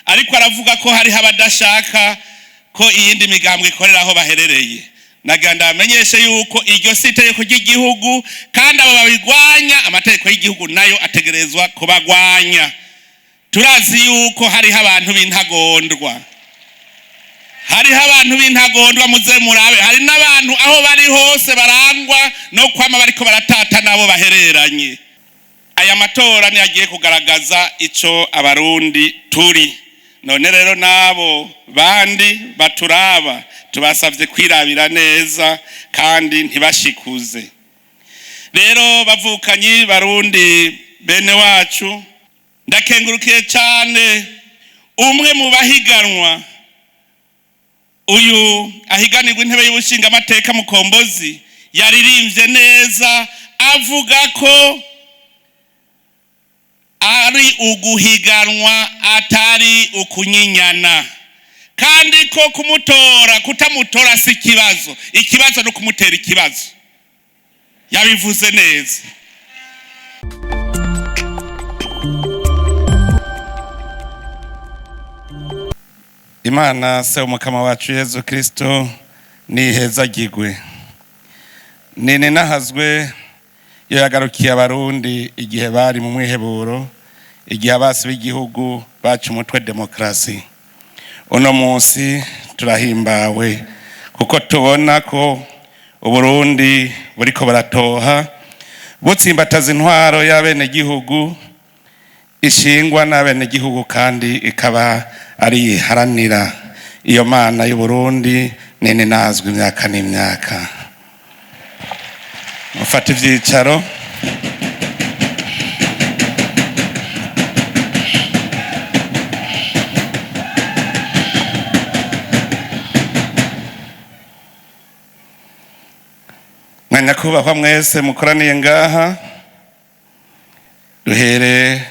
Ariko aravuga ko hariho abadashaka ko iyindi migambwe ikorera aho baherereye. Nagira ndabamenyeshe yuko iryo si itegeko ry'igihugu, kandi abo babigwanya amategeko y'igihugu nayo ategerezwa kubagwanya. Turazi yuko hariho abantu b'intagondwa, hariho abantu b'intagondwa, muze murabe. Hari n'abantu aho bari hose barangwa no kwama bariko baratata n'abo bahereranye. Aya matora niyo agiye kugaragaza ico Abarundi turi. None rero n'abo bandi baturaba, tubasabye kwirabira neza kandi ntibashikuze. Rero bavukanyi Barundi bene wacu, ndakengurukiye cyane umwe mu bahiganwa, uyu ahiganirwa intebe y'ubushingamateka Mukombozi, yaririmbye neza avuga ko ari uguhiganwa atari ukunyinyana, kandi ko kumutora kutamutora si ikibazo, ikibazo ni ukumutera ikibazo. Yabivuze neza. Imana Se Umukama wacu Yezu Kristo nihezagirwe, nini nahazwe iyo yagarukiye Abarundi igihe bari mu mwiheburo, igihe abasi b'igihugu baca umutwe demokarasi. Uno munsi turahimbawe kuko tubona ko Uburundi buriko buratoha, butsimbataza intwaro y'abenegihugu ishingwa n'abenegihugu kandi ikaba ari iharanira. Iyo Mana y'Uburundi nini nazwi imyaka n'imyaka. Mufate ivyicaro. Mwanyakubahwa mwese mukoraniye ngaha, duhere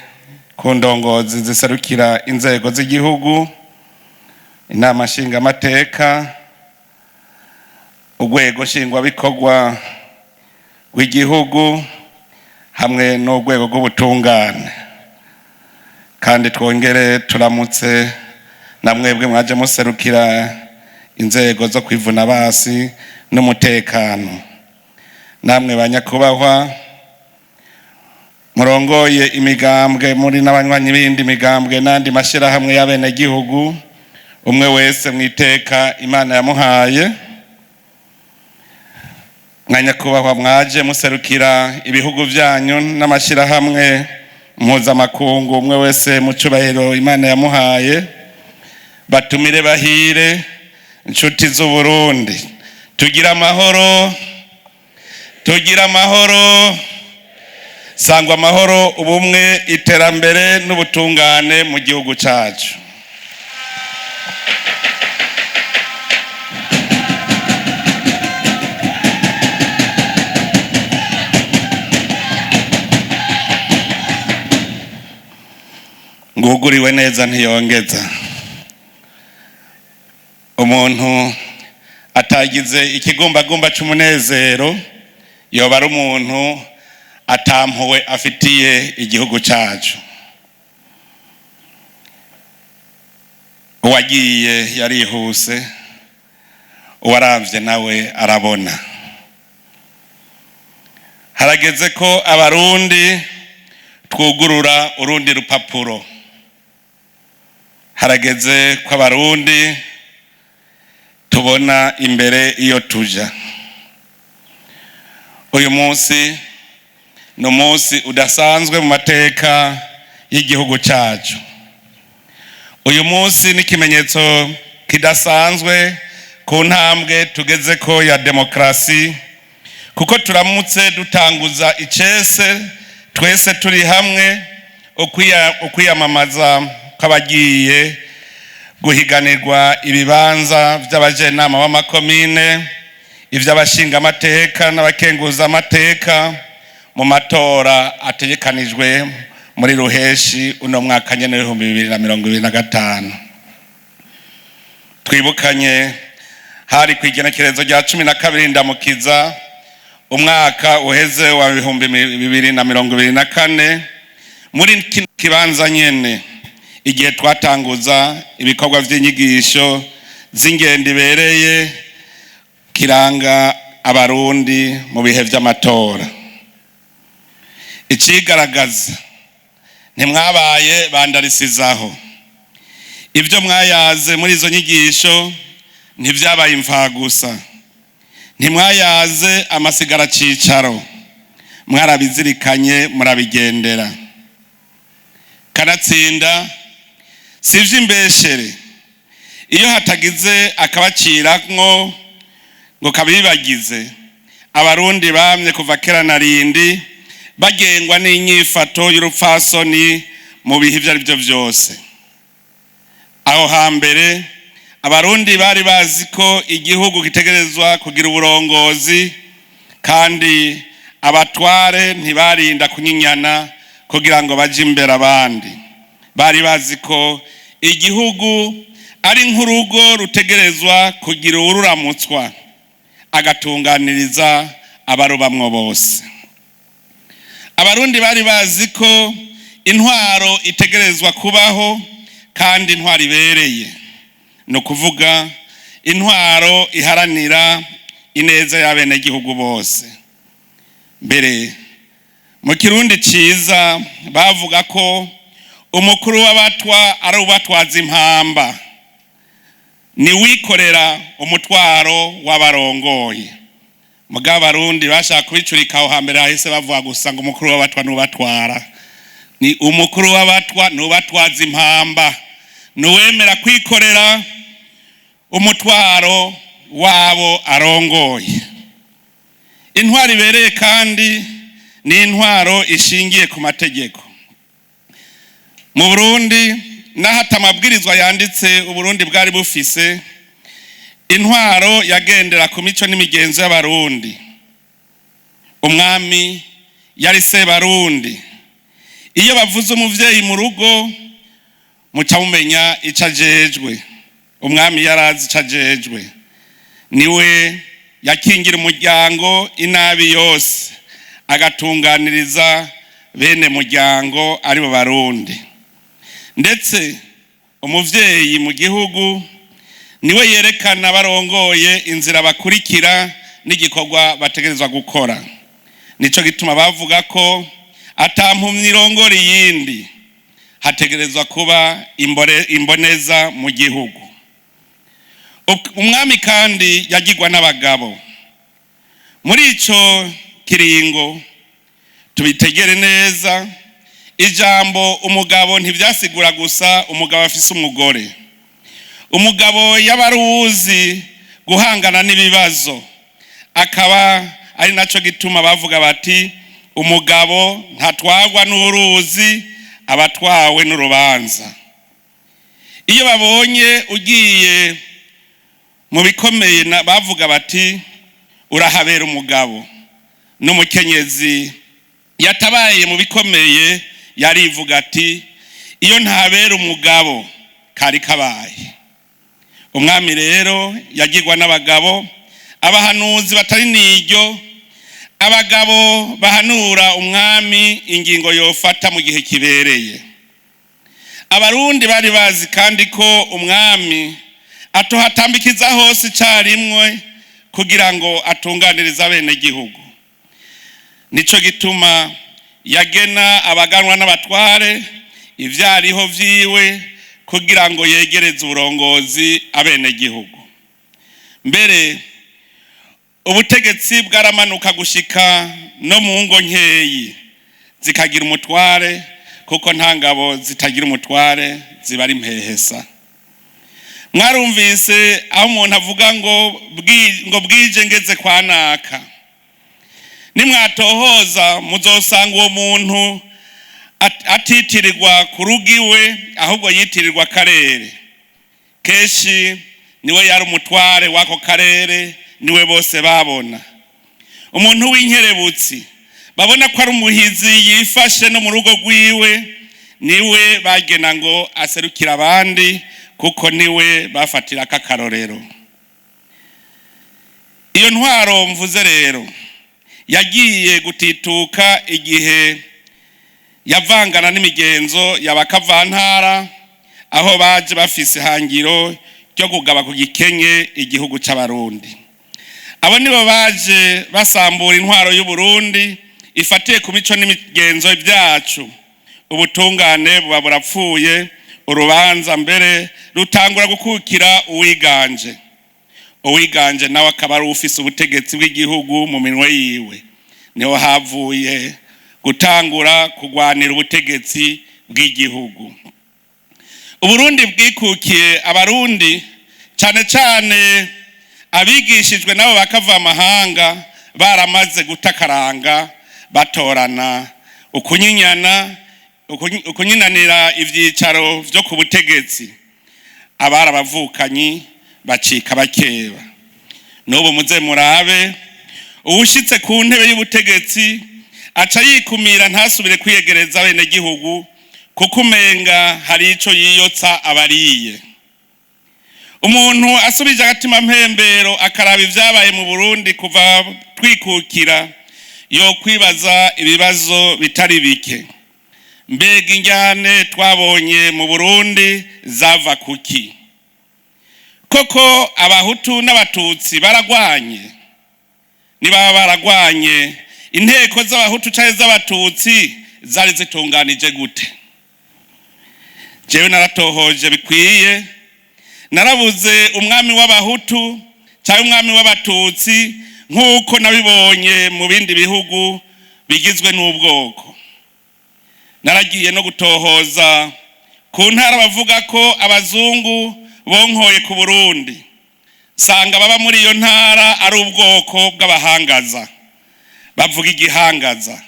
ku ndongozi ziserukira inzego z'igihugu, Inama Nshingamateka, urwego nshingwabikorwa rw'igihugu hamwe n'urwego rw'ubutungane. Kandi twongere turamutse na mwebwe mwaje muserukira inzego zo kwivuna basi n'umutekano. Namwe banyakubahwa murongoye imigambwe, muri n'abanywanyi b'indi migambwe n'andi mashyirahamwe y'abenegihugu, umwe wese mwiteka Imana yamuhaye. Mwanyakubahwa mwaje muserukira ibihugu byanyu n'amashyirahamwe mpuzamakungu, umwe wese mu cyubahiro Imana yamuhaye. Batumire bahire, inshuti z'Uburundi, tugira amahoro, tugira amahoro. Sangwa amahoro, ubumwe, iterambere n'ubutungane mu gihugu cyacu. Nguguriwe neza ntiyongeza. Umuntu atagize ikigumbagumba cy'umunezero yoba ari umuntu atampuwe afitiye igihugu cyacu. Uwagiye yarihuse, uwaravye nawe arabona. Harageze ko Abarundi twugurura urundi rupapuro. Harageze ko Abarundi tubona imbere iyo tuja. Uyu munsi ni umunsi udasanzwe mu mateka y'igihugu cyacu. Uyu munsi ni ikimenyetso kidasanzwe ku ntambwe tugeze ko ya demokarasi, kuko turamutse dutanguza icese twese turi hamwe ukwiyamamaza kw'abagiye guhiganirwa ibibanza by'abajenama b'amakomine, iby'abashingamateka n'abakenguzamateka mu matora ategekanijwe muri ruheshi uno mwaka nyene w'2025. Twibukanye, hari ku igenekerezo rya 12 Ndamukiza umwaka uheze wa 2024, muri kino kibanza nyene. Igihe twatanguza ibikorwa vy'inyigisho z'ingendo ibereye kiranga Abarundi mu bihe vy'amatora, icigaragaza ntimwabaye bandarisizaho. Ibyo mwayaze muri izo nyigisho ntivyabaye imfagusa, ntimwayaze amasigara cicaro, mwarabizirikanye murabigendera. Kanatsinda si ivy'imbeshere, iyo hatagize akabaciramwo ngo kabibagize. Abarundi bamye kuva kera na rindi bagengwa n'inyifato y'urupfasoni mu bihe ivyo ari byo vyose. Aho hambere Abarundi bari bazi ko igihugu gitegerezwa kugira uburongozi, kandi abatware ntibarinda kunyinyana kugira ngo baje imbere abandi. Bari bazi ko igihugu ari nk'urugo rutegerezwa kugira uwururamutswa agatunganiriza abarubamwo bose. Abarundi bari bazi ko intwaro itegerezwa kubaho, kandi intwaro ibereye, ni ukuvuga intwaro iharanira ineza y'abenegihugu bose. Mbere mu Kirundi ciza bavuga ko umukuru w'abatwa ari ubatwaza impamba, ni wikorera umutwaro w'abarongoye. Mugabo Abarundi bashaka kubicurika, aho hambere hahise bavuga gusa ngo umukuru w'abatwa nubatwara. Ni umukuru w'abatwa nubatwaza impamba, nuwemera kwikorera umutwaro wabo arongoye. Intwaro ibereye kandi ni intwaro ishingiye ku mategeko. Mu Burundi, naho atamabwirizwa yanditse Uburundi bwari bufise, intwaro yagendera ku mico n'imigenzo y'Abarundi. Umwami yari Sebarundi. Iyo bavuze umuvyeyi mu rugo, muca mumenya ico ajejwe. Umwami yarazi ico ajejwe, niwe yakingira umuryango inabi yose, agatunganiriza bene muryango aribo Barundi. Ndetse umuvyeyi mu gihugu niwe yerekana barongoye inzira bakurikira n'igikorwa bategerezwa gukora. Nico gituma bavuga ko atampumyi irongora iyindi, hategerezwa kuba imboneza mu gihugu. Umwami kandi yagirwa n'abagabo. Muri ico kiringo, tubitegere neza, ijambo umugabo ntivyasigura gusa umugabo afise umugore. Umugabo yaba ari uwuzi guhangana n'ibibazo, akaba ari naco gituma bavuga bati: "Umugabo ntatwagwa n'uruzi, abatwawe n'urubanza." Iyo babonye ugiye mu bikomeye, bavuga bati: "Urahabera umugabo." N'umukenyezi yatabaye mu bikomeye yarivuga ati: "Iyo ntabera umugabo kari kabaye." Umwami rero yagirwa n'abagabo, abahanuzi batari n'iryo, abagabo bahanura umwami ingingo yofata mu gihe kibereye. Abarundi bari bazi kandi ko umwami atohatambikiza hose icarimwe kugira ngo atunganirize abenegihugu. Nico gituma yagena abaganwa n'abatware ivyariho vyiwe kugira ngo yegereze uburongozi abenegihugu. Mbere ubutegetsi bwaramanuka gushika no mu ngo nkeyi zikagira umutware, kuko nta ngabo zitagira umutware, ziba ari impehesa. Mwarumvise aho umuntu avuga ngo bwije ngeze kwa naka. Nimwatohoza muzosanga uwo muntu atitirirwa ku rugo iwe, ahubwo yitirirwa akarere. Kenshi niwe yari umutware w'ako karere, niwe bose babona. Umuntu w'inkerebutsi babona ko ari umuhizi yifashe no mu rugo rwiwe, niwe bagena ngo aserukire abandi, kuko niwe bafatirako akarorero. Iyo ntwaro mvuze rero yagiye gutituka igihe yavangana n'imigenzo y'abakavantara. Aho baje bafise ihangiro ryo kugaba ku gikenye igihugu c'Abarundi. Abo nibo baje basambura intwaro y'Uburundi ifatiye ku mico n'imigenzo byacu. Ubutungane buba burapfuye, urubanza mbere rutangura gukukira uwiganje. Uwiganje nawe akaba ari ufise ubutegetsi bw'igihugu mu minwe yiwe. Niho havuye gutangura kugwanira ubutegetsi bw'igihugu. Uburundi bwikukiye, Abarundi, cyane cyane abigishijwe nabo bakava amahanga, baramaze gutakaranga, batorana ukunyinyana, ukunyinanira ivyicaro vyo ku butegetsi. Abari abavukanyi bacika bakeba. N'ubu muze murabe, uwushitse ku ntebe y'ubutegetsi aca yikumira, ntasubire kwiyegereza abenegihugu, kuko umenga hari ico yiyotsa abariye. Umuntu asubije agatima mpembero akaraba ivyabaye mu Burundi kuva twikukira, yo kwibaza ibibazo bitari bike. Mbega injyane twabonye mu Burundi zava kuki? Koko Abahutu n'Abatutsi baragwanye? Nibaba baragwanye, inteko z'Abahutu canke z'Abatutsi zari zitunganije gute? Jewe naratohoje bikwiye, narabuze umwami w'Abahutu cyangwa umwami w'Abatutsi nk'uko nabibonye mu bindi bihugu bigizwe n'ubwoko. Naragiye no gutohoza ku ntara bavuga ko abazungu bonkoye ku Burundi, sanga baba muri iyo ntara ari ubwoko bw'Abahangaza, bavuga Igihangaza.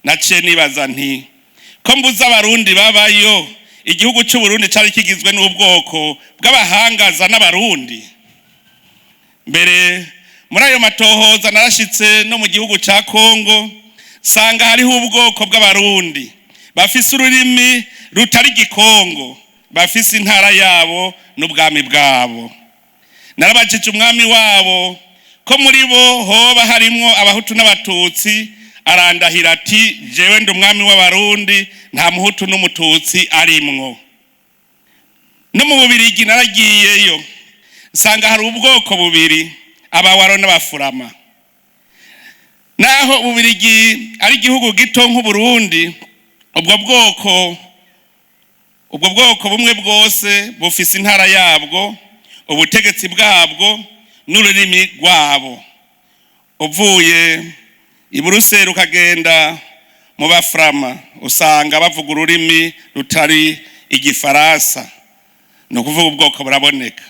Naciye nibaza nti: "Ko mbuze Abarundi babayo, igihugu cy'u Burundi cyari kigizwe n'ubwoko bw'Abahangaza n'Abarundi?" Mbere muri ayo matohoza narashitse no mu gihugu cya Kongo, sanga hariho ubwoko bw'Abarundi bafise ururimi rutari Igikongo, bafise intara yabo n'ubwami bwabo. Narabajije umwami wabo ko muri bo hoba harimwo Abahutu n'Abatutsi, arandahira ati: "Jewe ndi umwami w'Abarundi, nta Muhutu n'Umututsi arimwo." No mu Bubirigi naragiyeyo, nsanga hari ubwoko bubiri, Abawaro n'Abafurama. Naho Ububirigi ari igihugu gito nk'Uburundi, ubwo bwoko bumwe bwose bufise intara yabwo, ubutegetsi bwabwo n'ururimi rwabo. Uvuye i Buruseli ukagenda mu Bafurama, usanga bavuga ururimi rutari Igifaransa. Ni ukuvuga ubwoko buraboneka.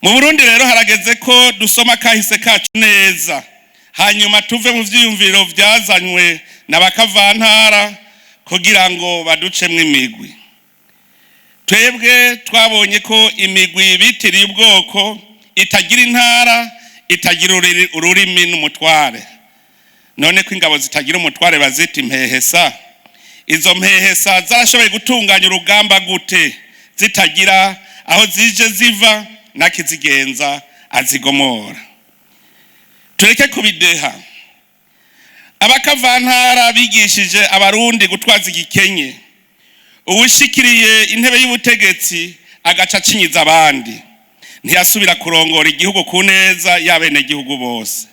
Mu Burundi rero harageze ko dusoma kahise kacu neza, hanyuma tuve mu vyiyumviro vyazanywe na bakavantara kugira ngo baducemwo imigwi. Twebwe twabonye ko imigwi bitiriye ubwoko itagira intara, itagira ururimi n'umutware. None ko ingabo zitagira umutware bazita impehesa, izo mpehesa zarashoboye gutunganya urugamba gute zitagira aho zije ziva n'akizigenza azigomora? Tureke kubideha. Abakavantara bigishije Abarundi gutwaza igikenye. Uwushikiriye intebe y'ubutegetsi agaca acinyiza abandi, ntiyasubira kurongora igihugu ku neza y'abenegihugu bose.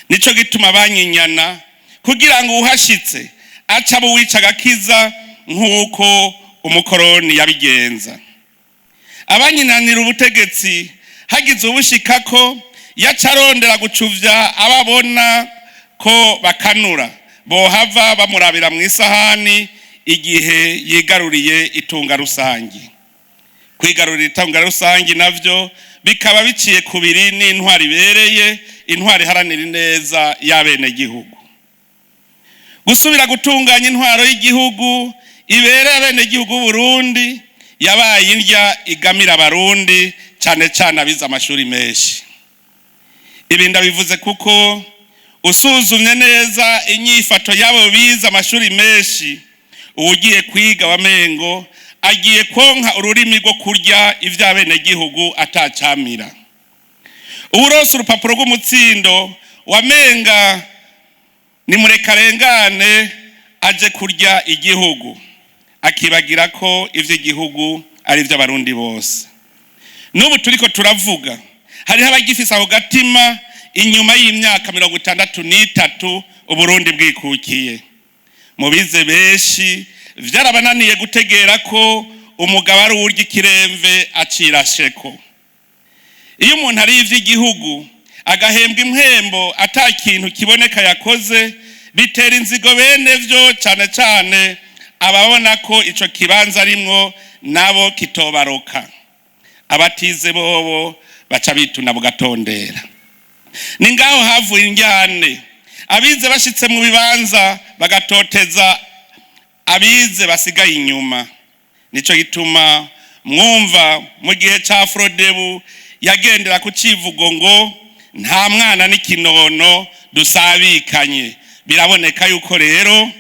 Nico gituma banyinyana kugira ngo uwuhashitse aca abo uwica agakiza, nk'uko umukoroni yabigenza. Abanyinanira ubutegetsi, hagize ubushikako, yaca arondera gucuvya ababona ko bakanura, bohava bamurabira mu isahani igihe yigaruriye itunga rusangi. Kwigarurira itunga rusangi navyo bikaba biciye kubiri n'intwari ibereye, intwari iharanira ineza y'abenegihugu. Gusubira gutunganya intwaro y'igihugu ibereye abenegihugu b'Uburundi yabaye indya igamira Abarundi, cyane cyane abize amashuri menshi. Ibi ndabivuze kuko usuzumye neza inyifato y'abo bize amashuri menshi, uwugiye kwiga wamengo agiye konka ururimi rwo kurya ivy'abenegihugu atacamira. Uwuronse urupapuro rw'umutsindo wamenga ni murekarengane aje kurya igihugu, akibagira ko ivy'igihugu Ari iby'Abarundi bose. N'ubu turiko turavuga, hariho abagifise ako gatima inyuma y'imyaka 63 Uburundi bwikukiye. Mu bize benshi vyarabananiye gutegera ko umugabo ari uwurya ikiremve acirasheko. Iyo umuntu ari ivy'igihugu agahembwa impembo ata kintu kiboneka yakoze, bitera inzigo bene vyo, cane cane ababona ko ico kibanza arimwo nabo kitobaroka. Abatize bobo baca bituna bugatondera. Ni ngaho havuye injyane, abize bashitse mu bibanza bagatoteza abize basigaye inyuma. Nico gituma mwumva mu gihe ca Frodebu yagendera ku civugo ngo "Nta mwana n'ikinono, dusabikanye". Biraboneka yuko rero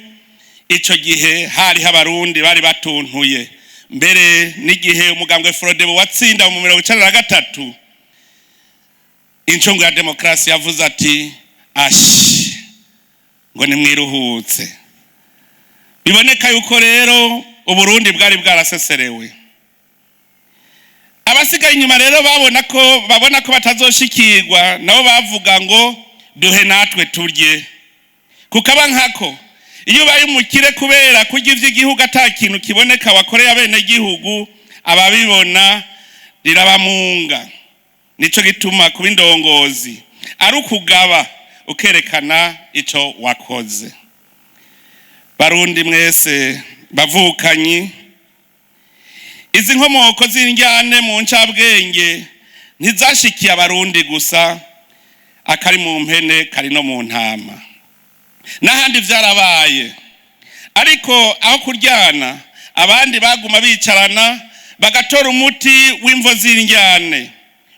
ico gihe hariho Abarundi bari batuntuye. Mbere n'igihe umugambwe Frodebu watsinda mu 93, incungu ya demokarasi yavuze ati: "Ashi, ngo nimwiruhutse". Biboneka yuko rero Uburundi bwari bwaraseserewe. Abasigaye inyuma rero babona ko batazoshikirwa, nabo bavuga ngo "Duhe natwe turye". Kukaba nkako, iyo ubaye umukire kubera kurya ivy'igihugu ata kintu kiboneka wakoreye abenegihugu, ababibona rirabamunga. Nico gituma kuba indongozi ari ukugaba, ukerekana ico wakoze. Barundi mwese bavukanyi, izi nkomoko z'indyane mu ncabwenge ntizashikiye Abarundi gusa. Akari mu mpene kari no mu ntama, n'ahandi vyarabaye. Ariko aho kuryana, abandi baguma bicarana bagatora umuti w'imvo z'indyane.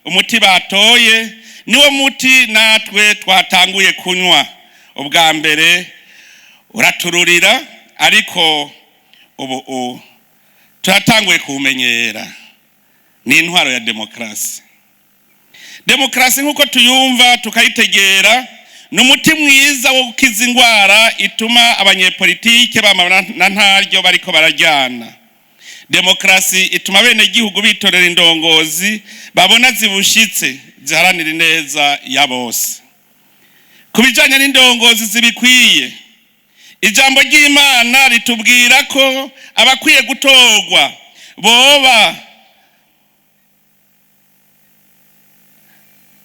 Umuti batoye niwo muti natwe twatanguye kunywa. Ubwa mbere uratururira, ariko ubu turatanguye kuwumenyera. Ni intwaro ya demokarasi. Demokarasi nk'uko tuyumva tukayitegera, ni umuti mwiza wo gukiza indwara ituma abanyepolitike bama na ntaryo bariko barajyana. Demokarasi ituma bene gihugu bitorera indongozi babona zibushitse, ziharanira ineza ya bose. Ku bijanye n'indongozi zibikwiye, ijambo ry'Imana ritubwira ko abakwiye gutorwa boba,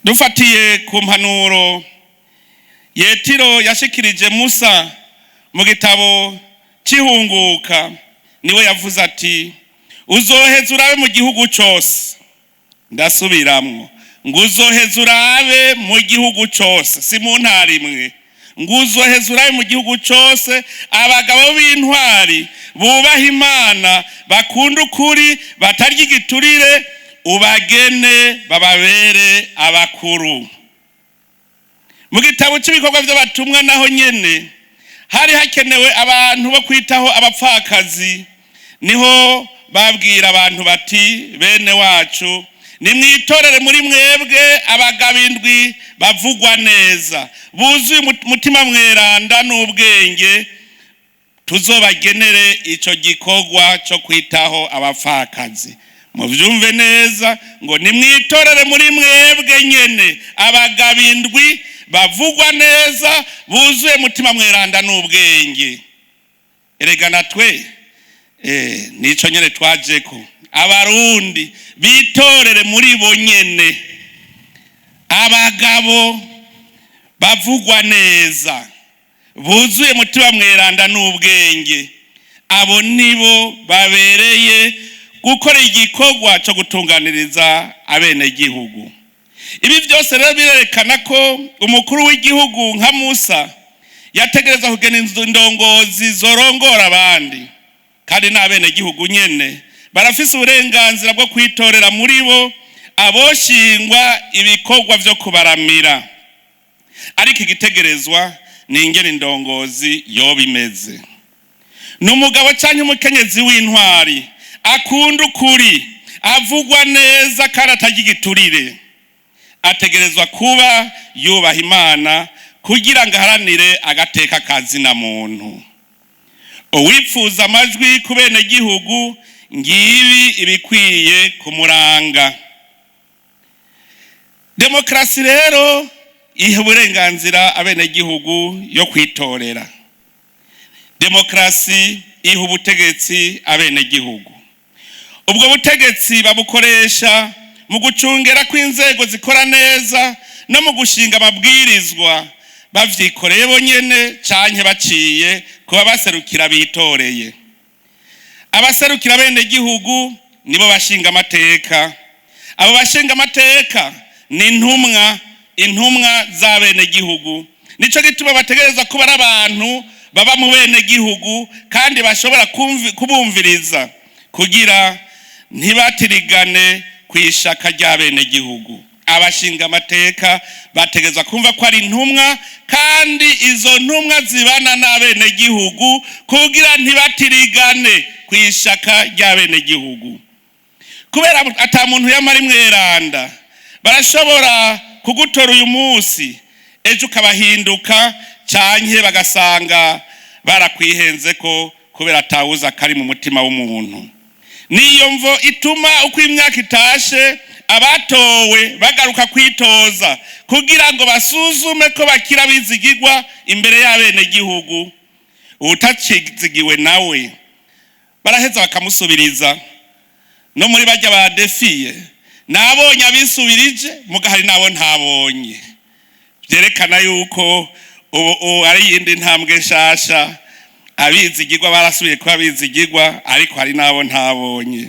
dufatiye ku mpanuro Yetiro yashikirije Musa mu gitabo cy'Ihunguka, niwe yavuze ati: "Uzoheza urabe mu gihugu cyose". Ndasubiramwo ngo: "Uzoheza urabe mu gihugu cyose", si mu ntara imwe, ngo: "Uzoheza urabe mu gihugu cyose abagabo b'intwari, bubaha Imana, bakunda ukuri, batarya igiturire, ubagene bababere abakuru". Mu gitabo cy'Ibikorwa by'Abatumwa naho nyene hari hakenewe abantu bo kwitaho abapfakazi. Niho babwira abantu bati: "Bene wacu, nimwitorere muri mwebwe abagabo indwi bavugwa neza, buzuye umutima mweranda n'ubwenge, tuzobagenere ico gikorwa cyo kwitaho abapfakazi". Muvyumve neza ngo: "Nimwitorere muri mwebwe nyene abagabo indwi bavugwa neza, buzuye mutima mweranda n'ubwenge". Erega natwe nico nyene twajeko. Abarundi bitorere muri bo nyene abagabo bavugwa neza, buzuye mutima mweranda n'ubwenge. Abo nibo babereye gukora igikorwa cyo gutunganiriza abenegihugu. Ibi byose rero birerekana ko umukuru w'igihugu nka Musa yategereza kugena indongozi zorongora abandi. Kandi n'abenegihugu nyene barafise uburenganzira bwo kwitorera muri bo aboshingwa ibikorwa vyo kubaramira. Ariko igitegerezwa ni ingene indongozi yoba imeze: ni umugabo cyangwa umukenyezi w'intwari, akunda ukuri, avugwa neza kandi atarya igiturire. Ategerezwa kuba yubaha Imana kugira ngo aharanire agateka ka zina muntu. Uwipfuza amajwi ku benegihugu. Ngibi ibikwiye kumuranga. Demokarasi rero iha uburenganzira abenegihugu yo kwitorera. Demokarasi iha ubutegetsi abenegihugu. Ubwo butegetsi babukoresha mu gucungera kw'inzego zikora neza no mu gushinga amabwirizwa bavyikoreye bonyene canke baciye kuba baserukira bitoreye. Abaserukira abenegihugu nibo bashinga amateka. Abo bashinga amateka ni intumwa, intumwa z'abenegihugu. Nico gituma bategerezwa kuba ari abantu baba mu benegihugu kandi bashobora kubumviriza kugira ntibatirigane kw'ishaka ry'abenegihugu. Abashinga amateka bategerezwa kumva ko ari intumwa, kandi izo ntumwa zibana n'abenegihugu kugira ntibatirigane kw'ishaka ry'abenegihugu. Kubera ata muntu yamara imweranda, barashobora kugutora uyu munsi, ejo ukabahinduka, canke bagasanga barakwihenze ko, kubera atawuza kari mu mutima w'umuntu. Niyo mvo ituma uko imyaka itashe abatowe bagaruka kwitoza kugira ngo basuzume ko bakira bizigirwa imbere y'abenegihugu. Utacizigiwe nawe baraheza bakamusubiriza. No muri barya badefiye nabonye abisubirije, muga hari nabo ntabonye, vyerekana yuko ubu ari iyindi ntambwe nshasha. Abizigirwa barasubiye kuba abizigirwa, ariko hari nabo ntabonye.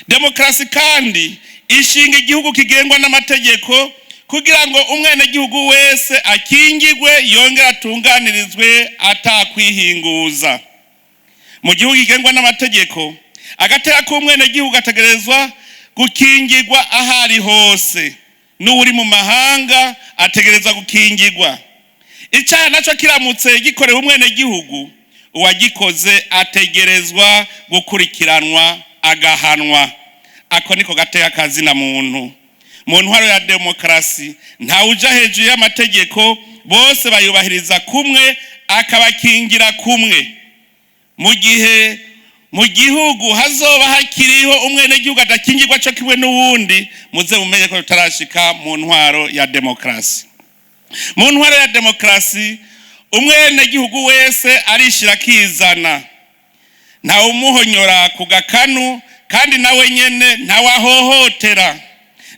Demokarasi kandi ishinga igihugu kigengwa n'amategeko kugira ngo umwenegihugu wese akingigwe yongere atunganirizwe atakwihinguza. Mu gihugu kigengwa n'amategeko, agateka k'umwenegihugu ategerezwa gukingirwa aho ari hose, n'uwuri mu mahanga ategerezwa gukingirwa. Icyaha nacyo kiramutse gikorewe umwenegihugu, uwagikoze ategerezwa gukurikiranwa agahanwa. Ako niko gateka kazina muntu. Mu ntwaro ya demokarasi ntawuja hejuru y'amategeko, bose bayubahiriza kumwe, akabakingira kumwe. Mu gihe mu gihugu hazoba hakiriho umwenegihugu adakingirwa co kimwe n'uwundi, muze mumenye ko tutarashika mu ntwaro ya demokarasi. Mu ntwaro ya demokarasi umwenegihugu wese arishira akizana, ntawe umuhonyora ku gakanu, kandi nawe nyene ntawahohotera.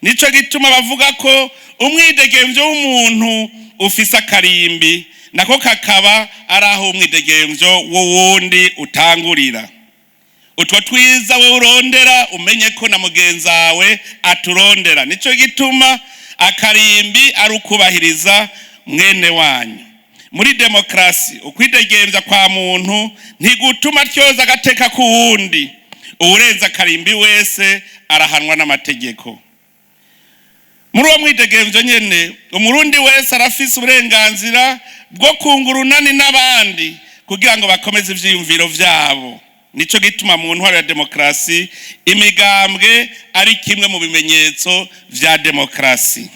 Nico gituma bavuga ko umwidegemvyo w'umuntu ufise akarimbi, nako kakaba ari aho umwidegemvyo w'uwundi utangurira. Utwo twiza we urondera, umenye ko na mugenzi wawe aturondera. Nico gituma akarimbi ari ukubahiriza mwene wanyu. Muri demokarasi ukwidegemvya kwa muntu ntigutuma atyoza agateka k'uwundi. Uwurenza akarimbi wese arahanwa n'amategeko. Muri uwo mwidegemvyo nyene, umurundi wese arafise uburenganzira bwo kunga urunani n'abandi kugira ngo bakomeze ivyiyumviro vyabo. Nico gituma mu ntwaro ya demokarasi imigambwe ari kimwe mu bimenyetso vya demokarasi.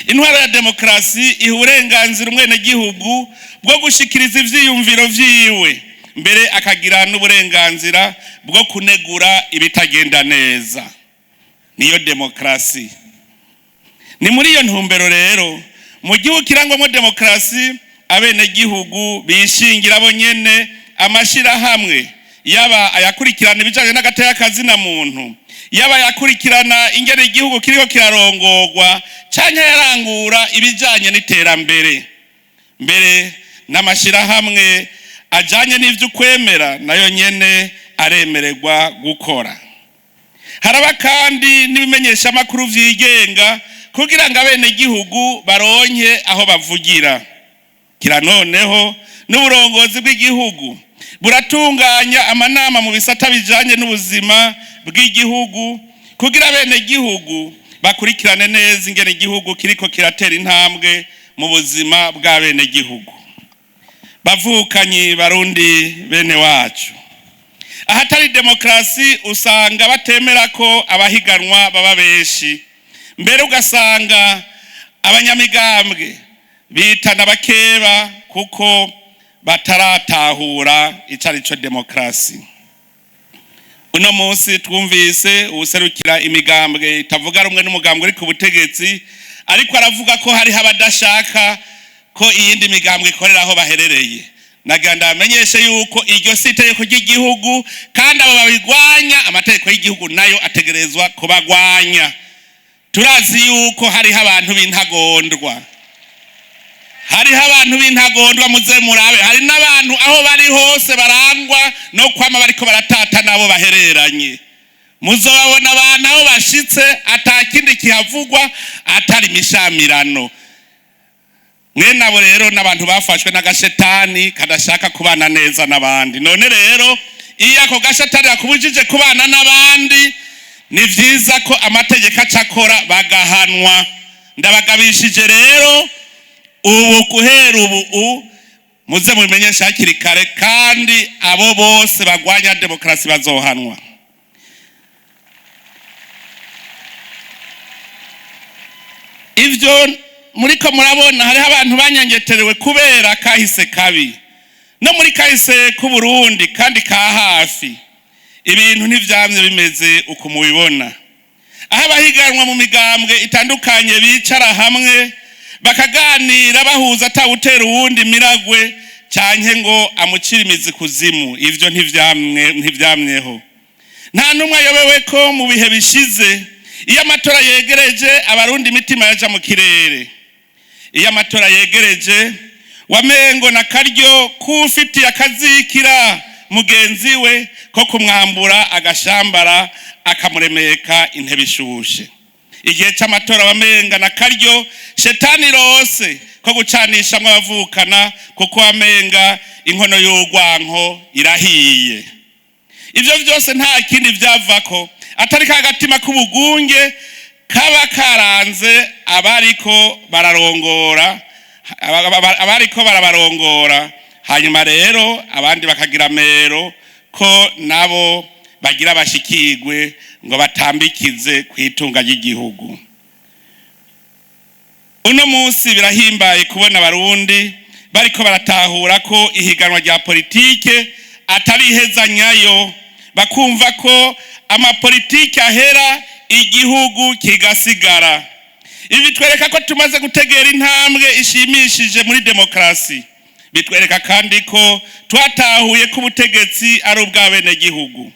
Intwaro ya demokarasi iha uburenganzira umwenegihugu bwo gushikiriza ivyiyumviro vyiwe, mbere akagira n'uburenganzira bwo kunegura ibitagenda neza. Niyo demokarasi. Ni muri iyo ntumbero rero, mu gihugu kirangwamo demokarasi, abenegihugu bishingira bo nyene amashirahamwe, yaba ayakurikirana ibijanye n'agateka kazina muntu, yaba ayakurikirana ingene igihugu kiriko kirarongorwa, canke yarangura ibijanye n'iterambere. Mbere n'amashirahamwe ajanye n'ivy'ukwemera nayo nyene aremererwa gukora. Haraba kandi n'ibimenyeshamakuru vyigenga kugira ngo abenegihugu baronke aho bavugira. Kira noneho n'uburongozi bw'igihugu buratunganya amanama mu bisata bijanye n'ubuzima bw'igihugu kugira abenegihugu bakurikirane neza ingene igihugu kiriko kiratera intambwe mu buzima bw'abenegihugu. Bavukanyi Barundi bene wacu, ahatari demokarasi usanga batemera ko abahiganwa baba benshi, mbere ugasanga abanyamigambwe bitana bakeba kuko bataratahura ico arico demokarasi. Uno munsi twumvise uwuserukira imigambwe itavuga rumwe n'umugambwe uri ku butegetsi, ariko aravuga ko hariho abadashaka ko iyindi migambwe ikorera aho baherereye. Nagira ndabamenyeshe yuko iryo si itegeko ry'igihugu, kandi abo babigwanya amategeko y'igihugu nayo ategerezwa kubagwanya. Turazi yuko hariho abantu b'intagondwa, hariho abantu b'intagondwa, muze murabe, hari n'abantu aho bari hose barangwa no kwama bariko baratata n'abo bahereranye. Muzobabona abantu aho bashitse atakindi kihavugwa atari imishamirano. Mwene abo rero n'abantu bafashwe n'agashetani kadashaka kubana neza n'abandi. None rero iyo ako gashetani kakubujije kubana n'abandi, ni vyiza ko amategeko acakora bagahanwa. Ndabagabishije rero ubu, guhera ubu muze mubimenyeshe hakiri kare, kandi abo bose bagwanya demokarasi bazohanwa. Ivyo muriko murabona, hariho abantu banyengeterewe kubera kahise kabi no muri kahise k'Uburundi kandi ka hafi. Ibintu ntivyamye bimeze uko mubibona, aho abahiganwa mu migambwe itandukanye bicara hamwe bakaganira bahuza, atawutera uwundi miragwe canke ngo amucire imizi kuzimu. Ivyo ntivyamyeho. Nta n'umwe ayobewe ko mu bihe bishize, iyo amatora yegereje, Abarundi imitima yaja mu kirere. Iyo amatora yegereje, wamengo na karyo k'ufitiye akazikira mugenzi we ko kumwambura agashambara akamuremeka intebe ishushe. Igihe c'amatora wamenga na karyo shetani rose ko gucanishamwo abavukana, kuko wamenga inkono y'urwanko irahiye. Ivyo vyose nta kindi vyavako atari ka gatima k'ubugunge kaba karanze abariko bararongora, abariko barabarongora. Hanyuma rero abandi bakagira amero ko nabo bagira bashikirwe ngo batambikize ku itunga ry'igihugu. Uno munsi birahimbaye kubona Abarundi bariko baratahura ko ihiganwa rya politike atari ihezanyayo, bakumva ko amapolitike ahera igihugu kigasigara. Ibi bitwereka ko tumaze gutegera intambwe ishimishije muri demokarasi. Bitwereka kandi ko twatahuye ko ubutegetsi ari ubw'abenegihugu.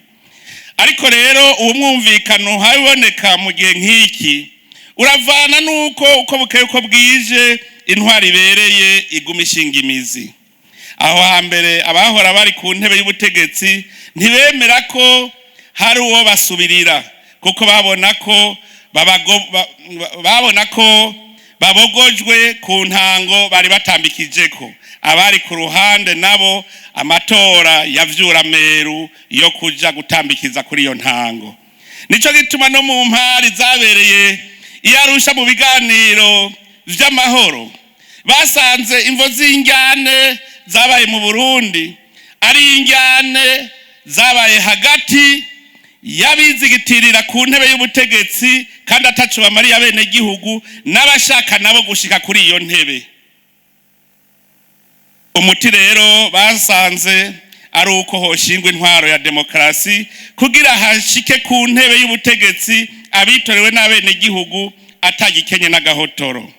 Ariko rero uwo mwumvikano haboneka mu gihe nk'iki uravana n'uko uko bukeye uko bwije intwari ibereye iguma ishinga imizi. Aho hambere abahora bari ku ntebe y'ubutegetsi ntibemera ko hari uwo basubirira, kuko babona ko babogojwe ku ntango bari batambikijeko. Abari ku ruhande nabo amatora yavyura meru yo kuja gutambikiza kuri iyo ntango. Nico gituma no mu mpari zabereye i Arusha mu biganiro vy'amahoro, basanze imvo z'injyane zabaye mu Burundi ari injyane zabaye hagati y'abizigitirira ku ntebe y'ubutegetsi kandi ataco bamariye abenegihugu, n'abashaka nabo gushika kuri iyo ntebe. Umuti rero basanze ari uko hoshingwa intwaro ya demokarasi kugira hashike ku ntebe y'ubutegetsi abitorewe n'abenegihugu atagikenye n'agahotoro.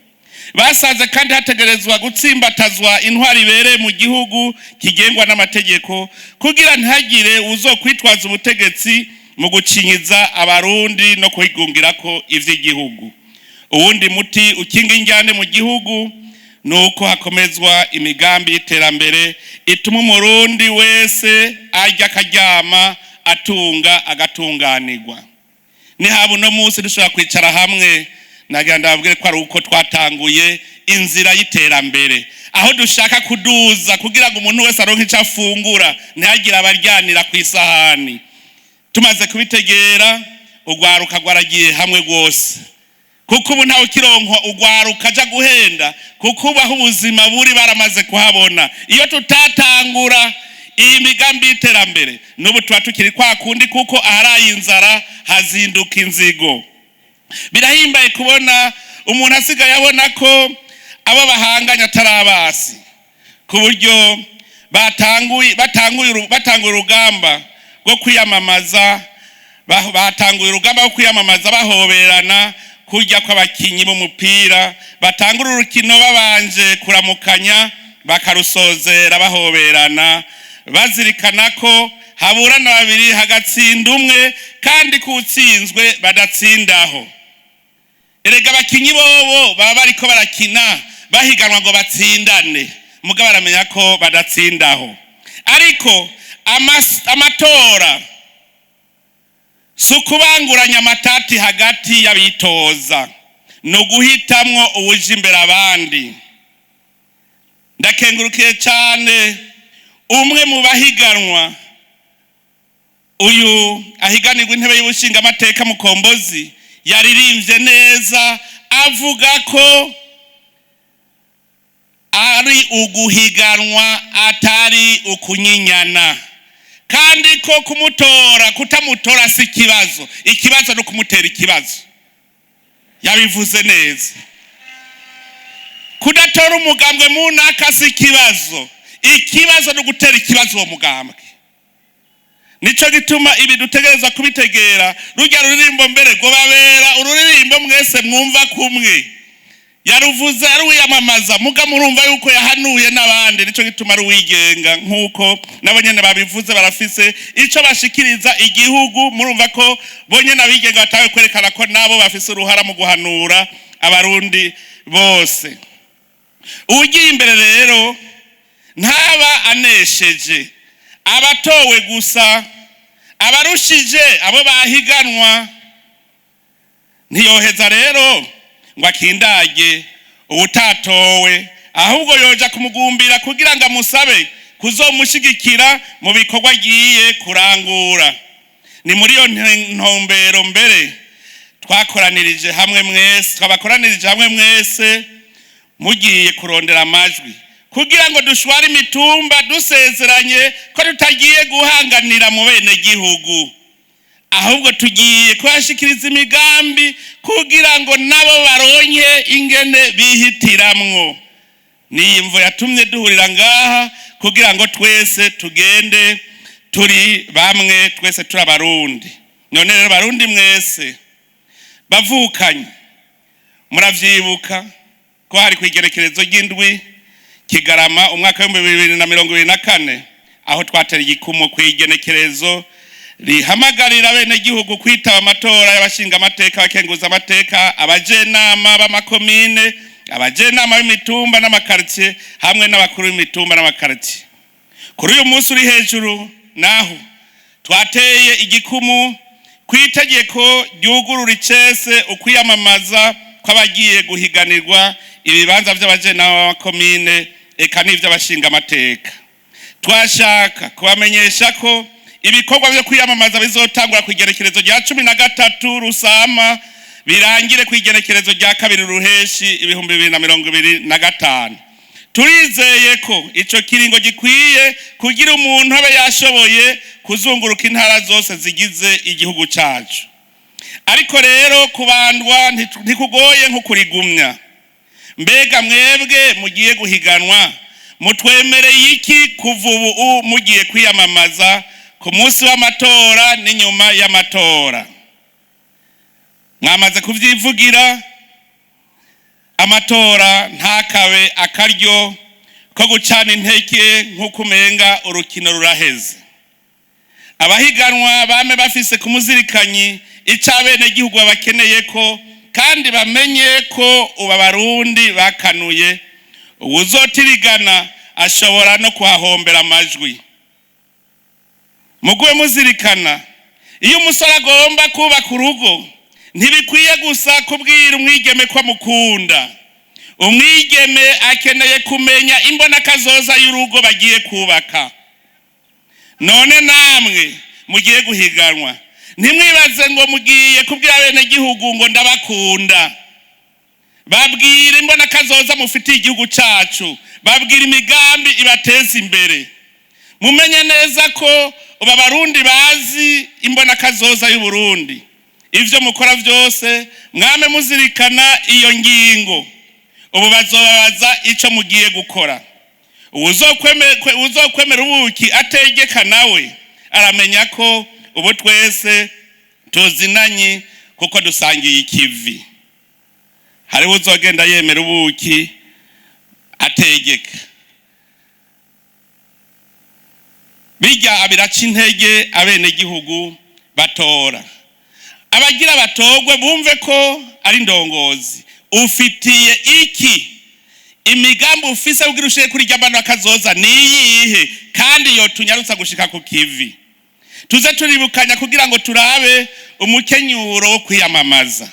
Basanze kandi hategerezwa gutsimbatazwa intwaro ibereye mu gihugu kigengwa n'amategeko, kugira ntihagire uzokwitwaza ubutegetsi mu gucinyiza Abarundi no kwigungirako ivy'igihugu. Uwundi muti ukinga injyane mu gihugu ni uko hakomezwa imigambi y'iterambere ituma Umurundi wese arya akaryama, atunga agatunganirwa. Nihaba uno munsi dushobora kwicara hamwe, nagira ndababwire ko ari uko twatanguye inzira y'iterambere, aho dushaka kuduza kugira ngo umuntu wese aronke ico afungura, ntihagire abaryanira ku isahani. Tumaze kubitegera, urwaruka rwaragiye hamwe rwose, kuko ubu ntawe ukironkwa urwaruka aja guhenda, kuko ubu aho ubuzima buri baramaze kuhabona. Iyo tutatangura iyi migambi y'iterambere, n'ubu tuba tukiri kwa kundi, kuko aharaye inzara hazinduka inzigo. Birahimbaye kubona umuntu asigaye abona ko abo bahanganye atari abasi, ku buryo batanguye urugamba rwo kwiyamamaza, batanguye urugamba rwo kwiyamamaza bahoberana, kurya kw'abakinyi b'umupira batangura urukino babanje kuramukanya, bakarusozera bahoberana, bazirikana ko haburana babiri hagatsinda umwe, kandi kutsinzwe badatsindaho. Erega abakinyi bobo baba bariko barakina bahiganwa ngo batsindane, mugabo baramenya ko badatsindaho. Ariko amatora si ukubanguranya amatati hagati y'abitoza, ni uguhitamwo uwuja imbere abandi. Ndakengurukiye cyane umwe mu bahiganwa, uyu ahiganirwa intebe y'ubushingamateka, Mukombozi, yaririmbye neza avuga ko ari uguhiganwa atari ukunyinyana, kandi ko kumutora kutamutora si ikibazo, ikibazo ni ukumutera ikibazo. Yabivuze neza. Kudatora umugambwe munaka si ikibazo, ikibazo ni ugutera ikibazo uwo mugambwe. Nico gituma ibi dutegereza kubitegera. Rujya ruririmbo mbere babera ururirimbo mwese mwumva kumwe. Yaruvuze ari uwiyamamaza, muga murumva yuko yahanuye n'abandi. Nico gituma ari uwigenga, nk'uko nabo nyene babivuze, barafise ico bashikiriza igihugu. Murumva ko bonyene abigenga batawe kwerekana ko nabo bafise uruhara mu guhanura Abarundi bose. Uwugiye imbere rero ntaba anesheje abatowe gusa, abarushije abo bahiganwa. Ntiyoheza rero ngo akindage uwutatowe, ahubwo yoja kumugumbira kugira ngo amusabe kuzomushigikira mu bikorwa agiye kurangura. Ni muri iyo ntumbero mbere twakoranirije hamwe mwese, twabakoranirije hamwe mwese mugiye kurondera amajwi, kugira ngo dushware imitumba dusezeranye ko tutagiye guhanganira mu bene gihugu, ahubwo tugiye kubashikiriza imigambi kugira ngo nabo baronke ingene bihitiramwo. Ni imvo yatumye duhurira ngaha, kugira ngo twese tugende turi bamwe, twese turi Abarundi. None rero Barundi mwese bavukanye, muravyibuka ko hari kw'igerekerezo ry'indwi Kigarama umwaka w'2024, aho twatera igikumu kw'igenekerezo rihamagarira bene gihugu kwitaba amatora y'abashinga amateka, abakenguza amateka, abajenama b'amakomine, abajenama b'imitumba n'amakaritsiye, hamwe n'abakuru b'imitumba n'amakaritsiye. Kuri uyu munsi uri hejuru naho twateye igikumu ku itegeko ryugurura icese ukwiyamamaza kw'abagiye guhiganirwa ibibanza by'abajenama b'amakomine eka n'ivy'abashinga amateka. Twashaka kubamenyesha ko ibikorwa byo kwiyamamaza bizotangura ku igerekerezo rya 13 Rusama, birangire ku igerekerezo rya 2 Ruheshi 2025. Turizeye ko ico kiringo gikwiye kugira umuntu abe yashoboye kuzunguruka intara zose zigize igihugu cacu. Ariko rero kubandwa ntikugoye nko kurigumya. Mbega mwebwe mugiye guhiganwa, mutwemereye iki kuva ubu mugiye kwiyamamaza, ku munsi w'amatora n'inyuma y'amatora? Mwamaze kuvyivugira. Amatora ntakabe akaryo ko gucana inteke nk'uko umenga urukino ruraheze. Abahiganwa bame bafise ku muzirikanyi ico abenegihugu babakeneye ko, kandi bamenye ko ubu Abarundi bakanuye, uwuzotirigana ashobora no kuhahombera amajwi. Mugume muzirikana, iyo umusore agomba kubaka urugo, ntibikwiye gusa kubwira umwigeme ko amukunda. Umwigeme akeneye kumenya imbonakazoza y'urugo bagiye kubaka. None namwe mugiye guhiganwa, ntimwibaze ngo mugiye kubwira abenegihugu ngo ndabakunda. Babwire imbonakazoza mufitiye igihugu cacu, babwire imigambi ibateza imbere. Mumenye neza ko ubu Abarundi bazi imbonakazoza y'Uburundi. Ivyo mukora vyose mwame muzirikana iyo ngingo. Ubu bazobabaza ico mugiye gukora. Uwuzokwemera ubuki ategeka nawe. Aramenya ko ubu twese tuzinanye kuko dusangiye ikivi. Hariho uzogenda yemera ubuki ategeka bijya biraca intege abenegihugu batora. Abagira batogwe bumve ko ari ndongozi. Ufitiye iki imigambi ufise kugira ushire kuri rya mbano akazoza niyihe, kandi yotunyarutsa gushika ku kivi? Tuze turibukanya kugira ngo turabe umukenyuro wo kwiyamamaza.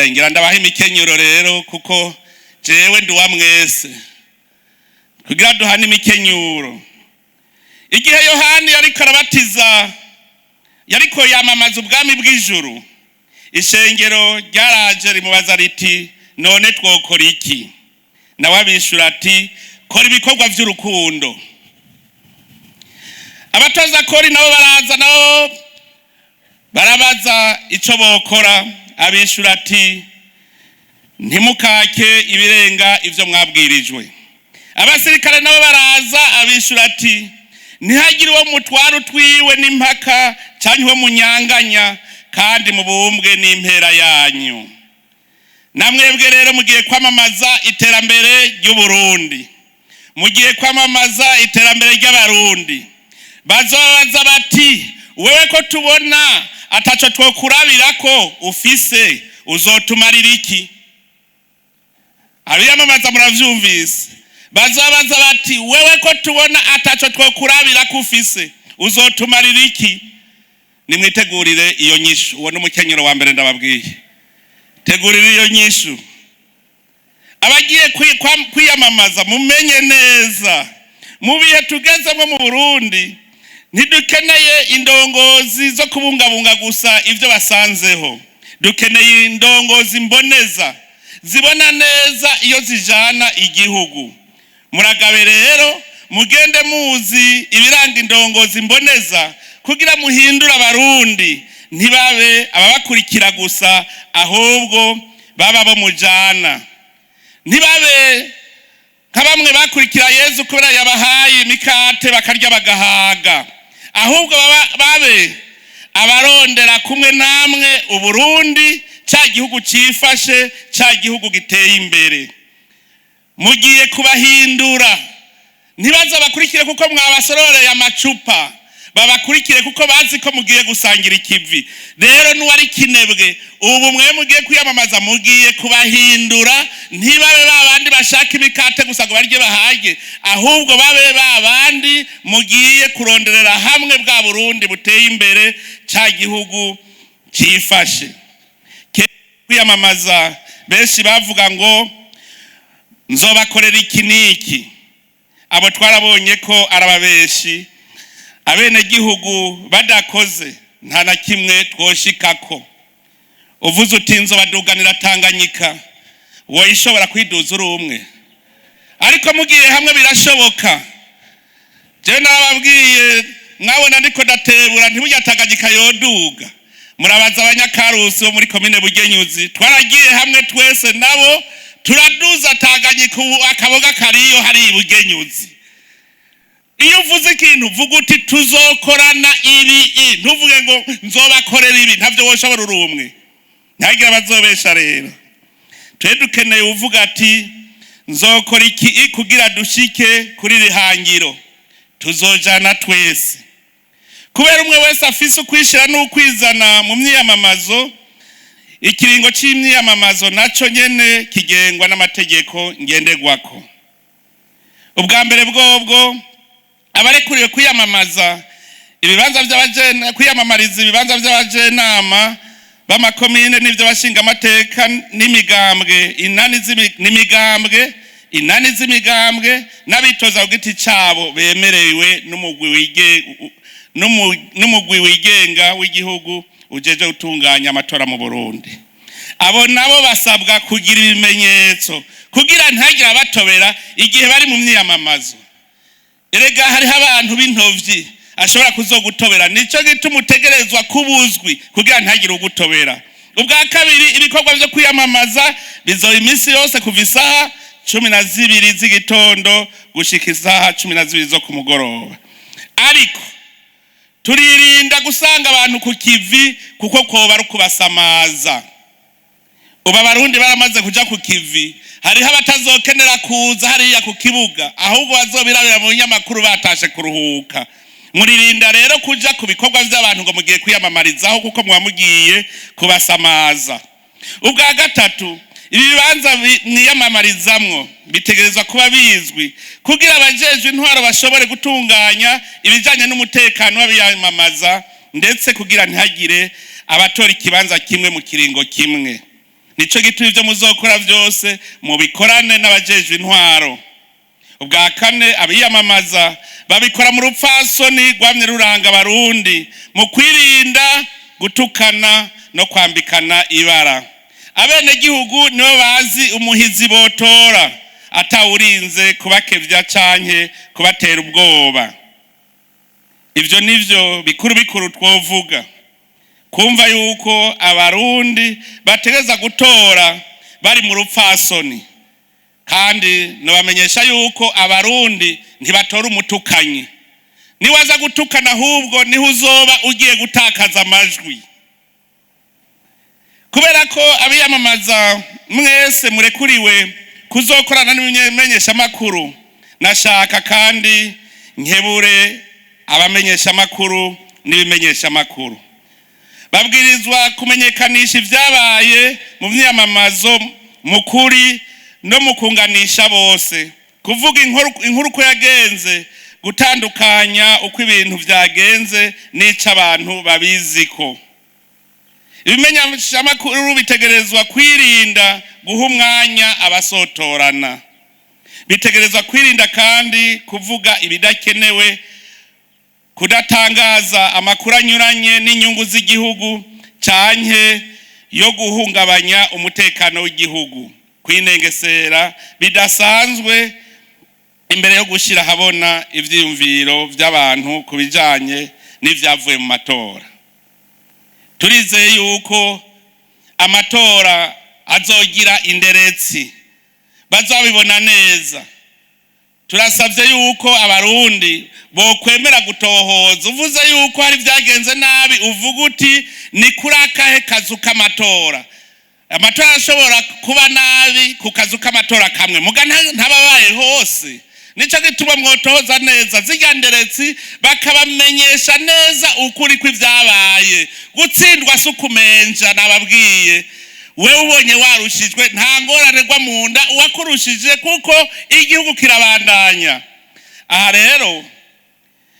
Ngira ndabaha imikenyuro rero, kuko jewe ndi uwa mwese, kugira duhane imikenyuro. Igihe Yohani yariko arabatiza, yariko yamamaza ubwami bw'ijuru, ishengero ryaraje rimubaza riti: "None twokora iki?" Nawe abishura ati: "Kora ibikorwa vy'urukundo." Abatoza kori nabo baraza, nabo barabaza ico bokora. Abishura ati: "Ntimukake ibirenga ivyo mwabwirijwe." Abasirikare nabo baraza, abishura ati: "Ntihagire uwo mutwara utwiwe n'impaka canke uwo munyanganya, kandi mubumbwe n'impera yanyu." Namwebwe rero mugiye kwamamaza iterambere ry'Uburundi, mugiye kwamamaza iterambere ry'Abarundi. Bazobaza bati: "Wewe ko tubona ataco twokurabirako ufise, uzotumarira iki?" Abiyamamaza muravyumvise. Bazobaza bati: "Wewe ko tubona ataco twokurabirako ufise, uzotumarira iki?" Nimwitegurire iyo nyishu. Uwo n'umukenyero wa mbere ndababwiye. Tegurire iyo nyishu. Abagiye kwiyamamaza, mumenye neza mu bihe tugezemo mu Burundi, ntidukeneye indongozi zo kubungabunga gusa ibyo basanzeho. Dukeneye indongozi mboneza, zibona neza iyo zijana igihugu. Muragabe rero, mugende muzi ibiranga indongozi mboneza, kugira muhindure Abarundi, ntibabe ababakurikira gusa, ahubwo baba bo mujana. Ntibabe nka bamwe bakurikira Yezu kubera yabahaye imikate bakarya bagahaga, ahubwo babe abarondera kumwe namwe Uburundi, ca gihugu cifashe, ca gihugu giteye imbere. Mugiye kubahindura. Ntibaze bakurikire kuko mwabasororeye amacupa, babakurikire kuko bazi ko mugiye gusangira ikivi. Rero n'uwari kinebwe, ubu mwe mugiye kwiyamamaza, mugiye kubahindura, ntibabe ba bandi bashaka imikate gusa ngo barye bahage, ahubwo babe ba bandi mugiye kuronderera hamwe bwa Burundi buteye imbere, ca gihugu cifashe. Kwiyamamaza, benshi bavuga ngo: "Nzobakorera iki n'iki." Abo twarabonye ko arababeshi. Abenegihugu badakoze, nta na kimwe twoshikako. Uvuze uti: "Nzobaduganira Tanganyika," woyishobora kwiduza uri umwe? Ariko mugiye hamwe birashoboka. Jewe narababwiye, mwabona ndiko ndatebura, ntiburya Tanganyika yoduga. Murabaza Abanyakarusi bo muri komine Bugenyuzi, twaragiye hamwe twese nabo turaduza Tanganyika. Ubu akaboga kariyo hari Bugenyuzi. Iyo uvuze ikintu, uvuga uti: "Tuzokorana ibi," ntuvuge ngo: "Nzobakorera ibi." Ntabyo woshobora uri umwe, ntihagire abazobesha. Rero twe dukeneye uvuga ati: "Nzokora iki kugira dushike kuri rihangiro, tuzojana twese." Kubera umwe wese afise ukwishira n'ukwizana mu myiyamamazo, ikiringo c'imyiyamamazo naco nyene kigengwa n'amategeko ngenderwako. Ubwa mbere bwobwo, abarekuriwe kwiyamamaza ibibanza by'abajene, kwiyamamariza ibibanza by'abajenama b'amakomine n'ivy'abashingamateka n'imigambwe, inani n'imigambwe, inani z'imigambwe n'abitoza ku giti cabo bemerewe n'umugwi wigenga w'igihugu ujeje gutunganya amatora mu Burundi. Abo nabo basabwa kugira ibimenyetso kugira ntihagire abatobera igihe bari mu myiyamamazo. Erega hariho abantu b'intovyi ashobora kuzogutobera. Nico gituma utegerezwa kubuzwi kugira ntihagire ugutobera. Ubwa kabiri, ibikorwa vyo kwiyamamaza bizoba iminsi yose kuva isaha 12 z'igitondo gushika isaha 12 zo ku mugoroba. Ariko Turirinda gusanga abantu ku kivi, kuko kwoba ari ukubasamaza. Ubu Abarundi baramaze kuja ku kivi. Hariho abatazokenera kuza hariya ku kibuga, ahubwo bazobirabira mu binyamakuru batashe kuruhuka. Muririnda rero kuja ku bikorwa vy'abantu ngo mugiye kwiyamamarizaho, kuko muba mugiye kubasamaza. Ubwa gatatu, ibi bibanza mwiyamamarizamwo bitegerezwa kuba bizwi, kugira abajejwe intwaro bashobore gutunganya ibijanye n'umutekano w'abiyamamaza, ndetse kugira ntihagire abatora ikibanza kimwe mu kiringo kimwe. Nico gituma ivyo muzokora vyose mubikorane n'abajejwe intwaro. Ubwa kane, abiyamamaza babikora mu rupfasoni rwamye ruranga Abarundi, mu kwirinda gutukana no kwambikana ibara. Abenegihugu nibo bazi umuhizi botora, atawurinze kubakevya canke kubatera ubwoba. Ivyo nivyo bikuru bikuru twovuga. Kumva yuko Abarundi bategeza gutora bari mu rupfasoni, kandi nobamenyesha yuko Abarundi ntibatora umutukanyi. Niwaza gutukana, ahubwo niho uzoba ugiye gutakaza amajwi. Kubera ko abiyamamaza mwese murekuriwe kuzokorana n'ibimenyeshamakuru, nashaka kandi nkebure abamenyeshamakuru n'ibimenyeshamakuru. Babwirizwa kumenyekanisha ibyabaye mu myamamazo mu kuri no mu kunganisha bose, kuvuga inkuru uko yagenze, gutandukanya uko ibintu byagenze n'ico abantu babiziko. Ibimenyeshamakuru bitegerezwa kwirinda guha umwanya abasotorana. Bitegerezwa kwirinda kandi kuvuga ibidakenewe, kudatangaza amakuru anyuranye n'inyungu z'igihugu canke yo guhungabanya umutekano w'igihugu, kwinengesera bidasanzwe imbere yo gushyira ahabona ivyiyumviro vy'abantu ku bijanye n'ivyavuye mu matora. Turizeye yuko amatora azogira inderetsi, bazabibona neza. Turasabye yuko Abarundi bokwemera gutohoza. Uvuze yuko hari byagenze nabi, uvuga uti: "Ni kuri akahe kazu k'amatora?" Amatora ashobora kuba nabi ku kazu k'amatora kamwe, muga ntababaye hose. Nico gituma mwotohoza neza zirya nderetsi, bakabamenyesha neza ukuri kw'ivyabaye. Gutsindwa si ukumenja. Nababwiye, wewe ubonye warushijwe, nta ngorane, rwa mu nda uwakurushije, kuko igihugu kirabandanya. Aha rero,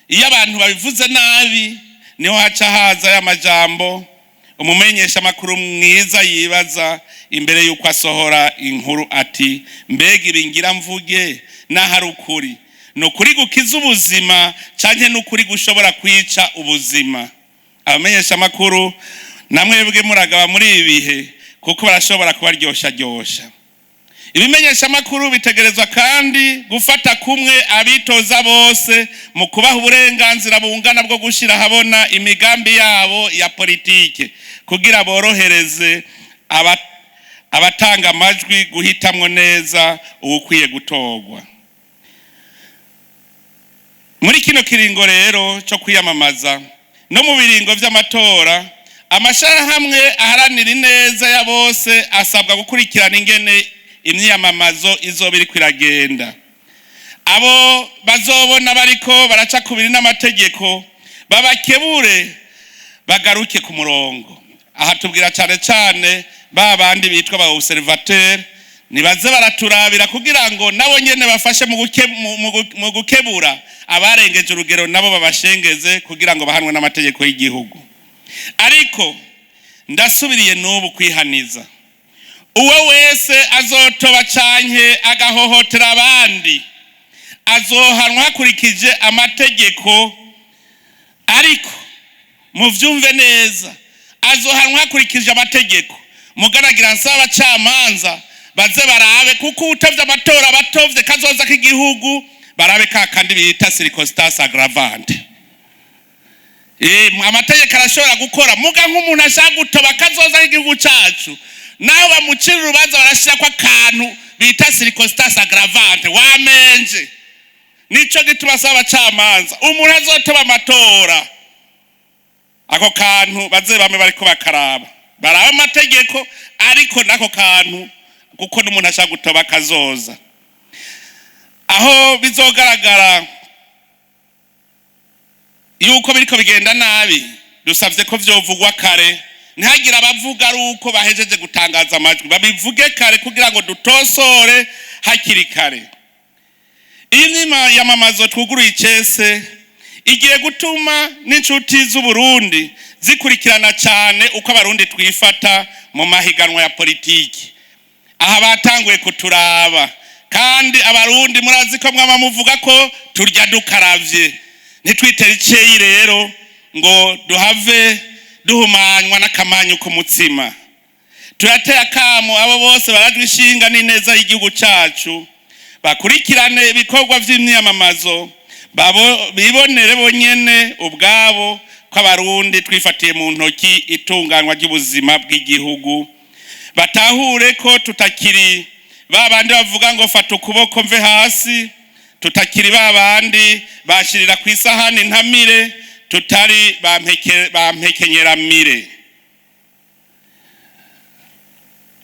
iyo abantu babivuze nabi, niho haca haza y'amajambo. Umumenyesha amakuru mwiza yibaza imbere y'uko asohora inkuru ati: "Mbega ibi ngira mvuge n'ahari ukuri, ni ukuri gukiza ubuzima canke ni ukuri gushobora kwica ubuzima?" Abamenyesha amakuru namwebwe muragaba muri ibi bihe, kuko barashobora kubaryosharyosha. Ibimenyesha amakuru bitegerezwa kandi gufata kumwe abitoza bose mu kubaha uburenganzira bungana bwo gushyira ahabona imigambi yabo ya politike, kugira borohereze abatanga amajwi guhitamwo neza uwukwiye gutorwa. Muri kino kiringo rero cyo kwiyamamaza no mu biringo vy'amatora, amashirahamwe aharanira ineza ya bose asabwa gukurikirana ingene imyiyamamazo izoba iriko iragenda. Abo bazobona bariko baraca kubiri n'amategeko, babakebure bagaruke ku murongo. Aha tubwira cane cane ba bandi bitwa ba observateur, nibaze baraturabira kugira ngo nabo nyene bafashe mu gukebura abarengeje urugero, nabo babashengeze kugira ngo bahanwe n'amategeko y'igihugu. Ariko ndasubiriye n'ubu kwihaniza uwo wese azotoba canke agahohotera abandi, azohanwa hakurikije amategeko. Ariko muvyumve neza, azohanwa hakurikije amategeko. Mugaragira nsaba abacamanza baze barabe, kuko uwutovye amatora abatovye kazoza k'igihugu. Barabe ka kandi bita circonstance aggravante. Amategeko arashobora gukora, muga nk'umuntu ashaka gutoba kazoza k'igihugu cacu, naho bamucira urubanza barashirako akantu bita circonstance aggravante, wamenje. Nico gituma asaba abacamanza, umuntu azotoba amatora. Ako kantu baze bamwe bariko bakaraba, baraba amategeko, ariko n'ako kantu, kuko n'umuntu ashaka gutoba kazoza aho bizogaragara yuko biriko bigenda nabi. Dusavye ko vyovugwa kare, ntihagire abavuga ari uko bahejeje gutangaza amajwi, babivuge kare kugira ngo dutosore hakiri kare. Iyi myiyamamazo twuguruye icese igiye gutuma n'inshuti z'Uburundi zikurikirana cyane uko Abarundi twifata mu mahiganwa ya politiki. Aha batanguye kuturaba, kandi Abarundi murazi ko mwama muvuga ko turya dukaravye. Ntitwitere iceyi rero ngo duhave duhumanywa n'akamanyu k'umutsima. Turateye akamo abo bose barajwe ishinga n'ineza y'igihugu cacu, bakurikirane ibikorwa vy'imyamamazo, bibonere bonyene ubwabo ko Abarundi twifatiye mu ntoki itunganywa ry'ubuzima bw'igihugu, batahure ko tutakiri ba bandi bavuga ngo "Fata ukuboko mve hasi", tutakiri ba bandi bashirira ku isahani ntamire, tutari bampekenyeramire.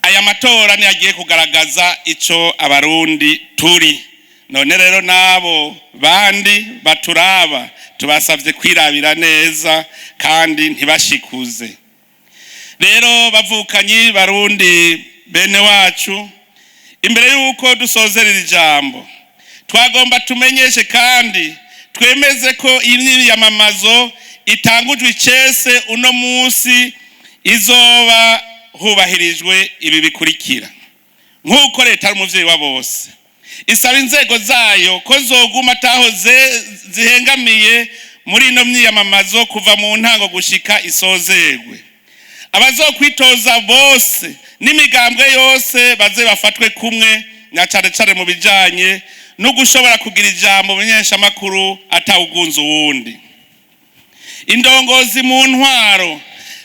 Aya matora niyo agiye kugaragaza ico Abarundi turi. None rero n'abo bandi baturaba, tubasavye kwirabira neza kandi ntibashikuze. Rero bavukanyi Barundi bene wacu, imbere y'uko dusozerera ijambo, twagomba tumenyeshe kandi twemeze ko iyi myiyamamazo itangujwe icese uno munsi izoba hubahirijwe ibi bikurikira: nk'uko leta ari umuvyeyi wa bose, isaba inzego zayo ko zoguma ataho zihengamiye muri ino myiyamamazo kuva mu ntango gushika isozerwe. Abazokwitoza bose n'imigambwe yose baze bafatwe kumwe, na cane cane mu bijanye no gushobora kugira ijambo mu menyeshamakuru atawugunza uwundi. Indongozi mu ntwaro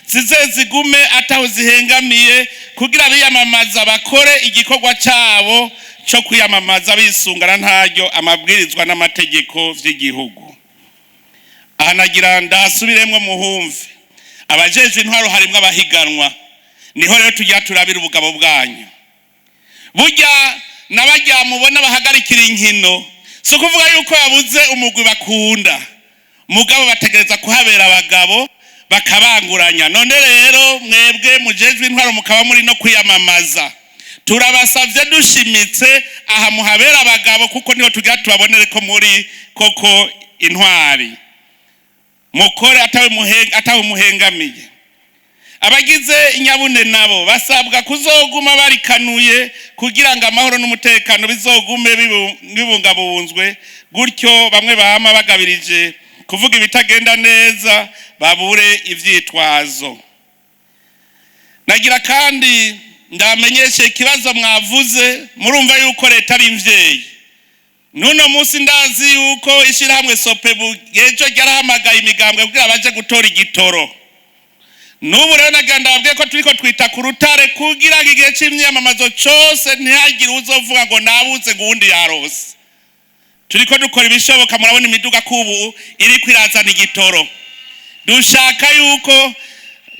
zize zigume ataho zihengamiye kugira abiyamamaza bakore igikorwa cabo co kwiyamamaza bisungana ntaryo amabwirizwa n'amategeko vy'igihugu. Aha nagira ndahasubiremwo muhumve. Abajejwe intwaro harimwo abahiganwa, niho rero tugira turabira ubugabo bwanyu. Burya n'abarya mubona bahagarikira inkino, si ukuvuga yuko babuze umugwi bakunda, mugabo bategereza kuhabera abagabo bakabanguranya. None rero mwebwe mujejwe intwaro, mukaba muri no kwiyamamaza, turabasavye dushimitse, aha muhabera abagabo, kuko niho tugira tubabonere ko muri koko intwari. Mukore atawe muhengamiye. Abagize inyabune nabo basabwa kuzoguma barikanuye kugira ngo amahoro n'umutekano bizogume bibungabunzwe, gutyo bamwe bama bagabirije kuvuga ibitagenda neza babure ivyitwazo. Nagira kandi ndamenyeshe ikibazo mwavuze. Murumva yuko leta ari imvyeyi. Nuno munsi ndazi yuko ishirahamwe Sopebu ejo ryarahamagaye imigambwe kugira baje gutora igitoro. N'ubu rero nagira ndababwiye ko turiko twita ku rutare kugira ngo igihe c'imyamamazo cose ntihagire uzovuga ngo nabuze ngo uwundi yarose. Turiko dukora ibishoboka. Murabona imiduga kubu iriko irazana igitoro. Dushaka yuko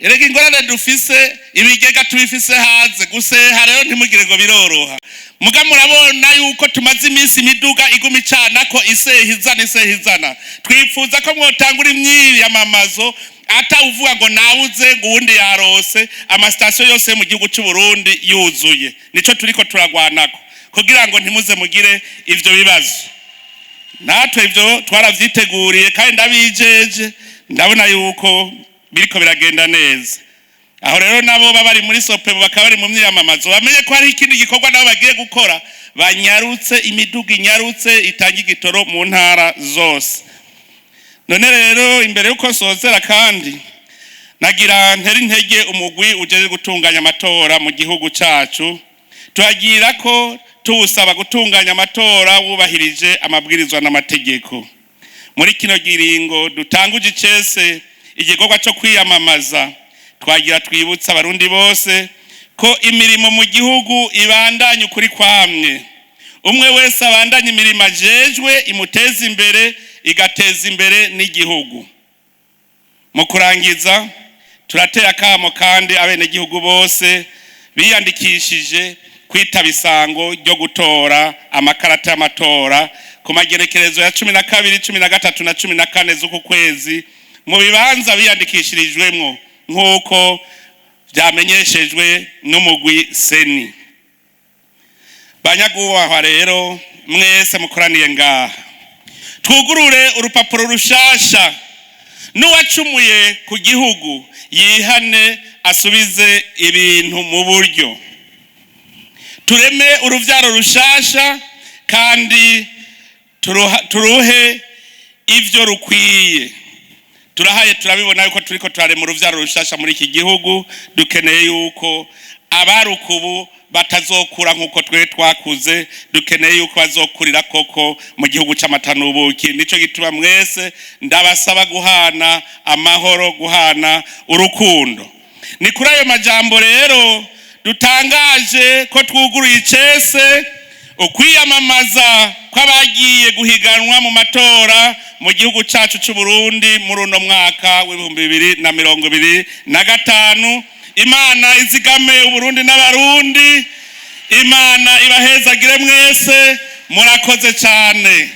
erega ingorane dufise, ibigega tubifise haze guseha, rero ntimugire ngo biroroha. Muga murabona yuko tumaze iminsi imiduga iguma icana ko iseha izana, iseha izana. Twifuza ko mwotangura imyiyamamazo atawuvuga ngo nabuze ngo uwundi yarose, amasitasiyo yose yo mu gihugu cy'u Burundi yuzuye. Nico turiko turagwanako kugira ngo ntimuze mugire ivyo bibazo. Natwe ivyo twaravyiteguriye kandi ndabijeje, ndabona yuko biriko biragenda neza. Aho rero nabo baba bari muri Sopebu, bakaba bari mu myiyamamazo, bamenye ko hari ikindi gikorwa nabo bagiye gukora, banyarutse imiduga, inyarutse itanga igitoro mu ntara zose. None rero imbere y'uko nsozera, kandi nagira ntere intege umugwi ujejwe gutunganya amatora mu gihugu cacu. Turagira ko tuwusaba gutunganya amatora wubahirije amabwirizwa n'amategeko. Muri kino giringo dutanguje icese igikorwa cyo kwiyamamaza, twagira twibutsa Abarundi bose ko imirimo mu gihugu ibandanye ukuri kwamye. Umwe wese abandanye imirimo ajejwe imuteza imbere, igateza imbere n'igihugu. Mu kurangiza, turateye akamo kandi abenegihugu bose biyandikishije kwitaba isango ryo gutora amakarata y'amatora ku magerekerezo ya 12, 13 na 14 z'uku kwezi mu bibanza biyandikishirijwemwo, nk'uko vyamenyeshejwe n'umugwi CENI. Banyagubahwa rero mwese mukoraniye ngaha, twugurure urupapuro rushasha. N'uwacumuye ku gihugu yihane, asubize ibintu mu buryo. Tureme uruvyaro rushasha kandi turuhe ivyo rukwiye. Turahaye turabibona yuko turiko turarema uruvyaro rushasha muri iki gihugu. Dukeneye yuko abarukubu batazokura nk'uko twe twakuze. Dukeneye yuko bazokurira koko mu gihugu c'amata n'ubuki. Nico gituma mwese ndabasaba guhana amahoro, guhana urukundo. Ni kuri ayo majambo rero dutangaje ko twuguruye icese ukwiyamamaza kw'abagiye guhiganwa mu matora mu gihugu cacu c'u Burundi muri uno mwaka w'2025. Imana izigame Uburundi n'Abarundi. Imana ibahezagire mwese. Murakoze cyane.